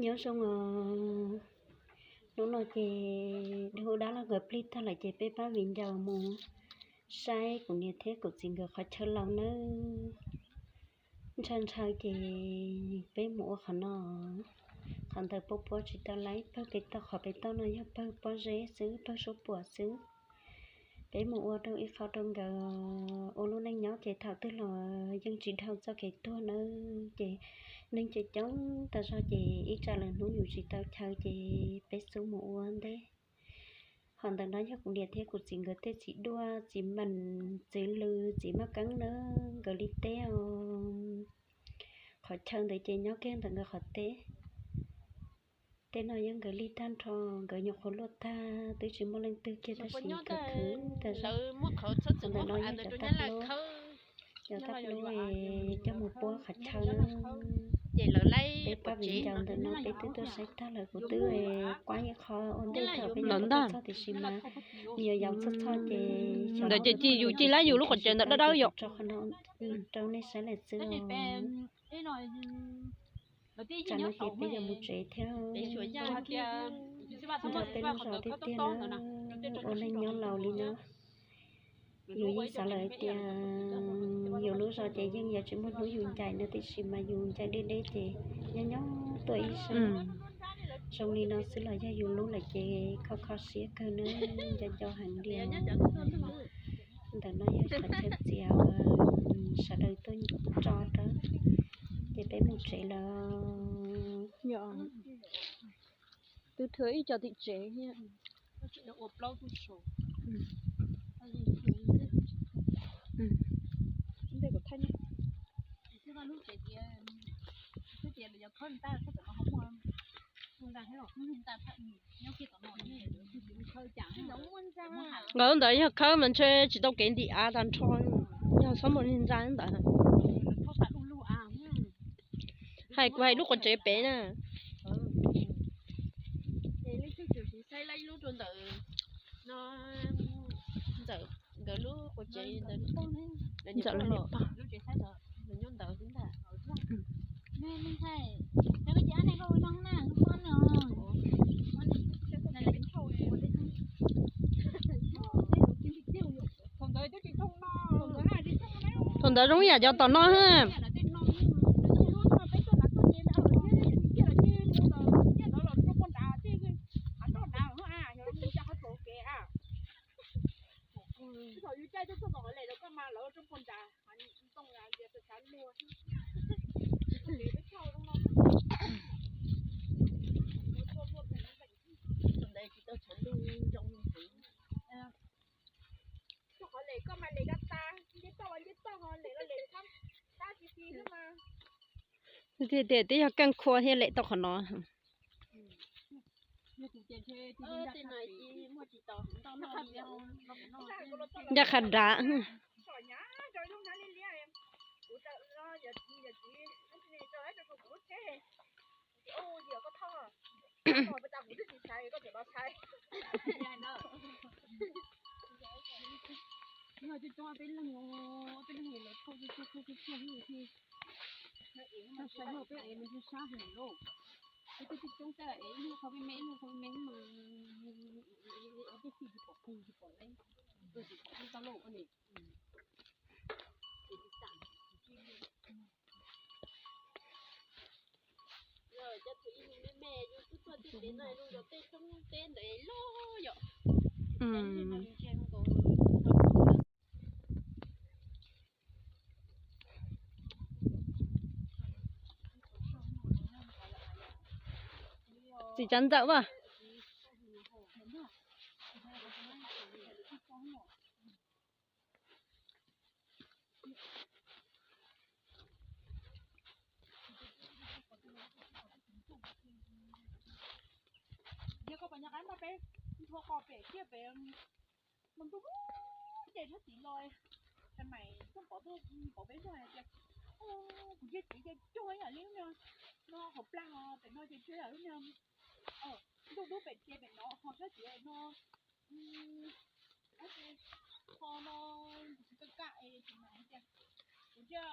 Nyob zoo os, hnub no ces dab hu dab laug nkawd plig tag lawm ces peb pab viv ncaus mus saib kuv niam thiab kuv txiv nkawd qhov chaw laus nawb. Ntshaw ntshaw ces peb mus ua qhov no, qhov ntawd puab puab tsis tau lawm, pawg pem toj, qhov pem toj no yog pawg pob zeb xwb, pawg suab puam xwb. Peb mus ua rau ib qho rau nkawd ua lub neej nyob ces thaum twg los yeej tsis dhau txoj kev tuag nawb. Ces neeg coob coob tas zog ces ib tsam lwm hnub yus tsis tau chaw ces peb xub mus ua ntej. Qhov ntawm no yog kuv niam thiab kuv txiv nkawd tej txiv duaj, txiv meem, txiv lws, txiv maj keeb na, nkawd li teb os. Qhov chaw ntawd ces nyob kiag ntawm nkawd qhov teb. Tej no yog nkawd li tag nrho, nkawd nyuam qhuav luaj tag twb tsis muaj leej twg kiag tab sis nkawd khwv tas zog. Qhov ntawm no yog cov tab lub, cov tab lub coj mus puab qhov chaw na. Peb pab viv ncaus ntawm no peb twb tuaj saib tag lawm, kuv twb quab ib qho ua ntej thaum peb nyuam qhuav tuaj txog tiam sis mas nyias yaus txhoj txhoj ces ntawd ces yus cia lab yus lub qhov tsev ntawd dawb dawb yom. Rau qhov no rau nej saib lawm xwb. Tsam no ces peb yuav mus tsev thiab, nco peb lub zos tiag tiag na, ua neej nyob laus li no. Yus yeej xav lawm hais tias yus lub zos ces yeej yuav tsis muaj hnub yus ncaim no tiam sis mas yus ncaim deb deb ces nyob nyob tuaj ib sab zoo li no xwb los yog yus lub lawm ces kho kho siab kawg na, nco nco heev li. Ntawm no yog qhov chaw txias uas sawv daws tuaj tso rau, ces peb mus tsev lawm. Twb thua ib co tim tsev thiab. Nkawd ntawd yog khawb mas ntshe tsis tau kev ntim av tag nrho, yog txhob muaj niag ntxa ntawd. Hais kuv hais lub quav tsev pem na. Ntxawm nkawd lub quav tsev ntawd, ntxawm los niam pog. Thaum ntawd zoo yam cov tom no ha. Tiag tiag twb yog keej khua thiaj lem tau qhov no. Ncaj qha dav. Txiv tsav ntxawm as. Yog koj pom nyuam qab nrog peb nthuav qos pem kiag pem, ntuj ces sab tid los, sawv daws tuaj pom, tuaj pom peb ntsuag tias, kuv ntsia txiv ces cuag ib yam li lub no, no hauv plag os, pem no ces cuag ib yam lub no, ntuj dub pem ces pem no ho sab tid no, ho no, kuv tsis kaj kaj es tsis mam hais tias, kuv ntsia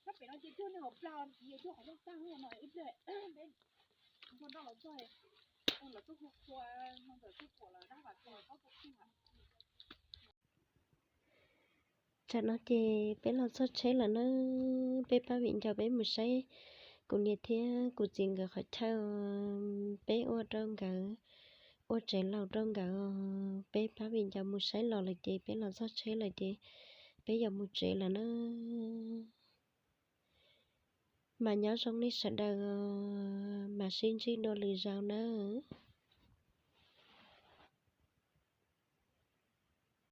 sab pem no ces cuag nws hauv plag, txiv cuag qhov rooj tag no ib pliag peb Tsam no ces peb los txog tsheb lawm na, peb pab viv ncaus peb mus saib kuv niam thiab kuv txiv nkawd qhov chaw, peb ua rau nkawd, ua tsev laus rau nkawd. Peb pab viv ncaus mus saib los lawm ces peb los txog tsheb lawm ces peb yuav mus tsev lawm na. Mas nyob zoo nej sawv daws, mas sib ntsib dua lwm zaus nawb.